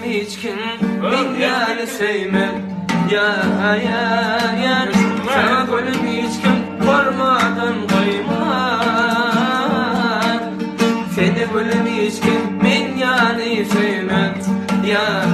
hiç kim men ýaly söýmez Ýa ýa ýa Saňa gülüm hiç kim hormadan goýmaz Seni gülüm hiç kim men ýaly söýmez Ýa.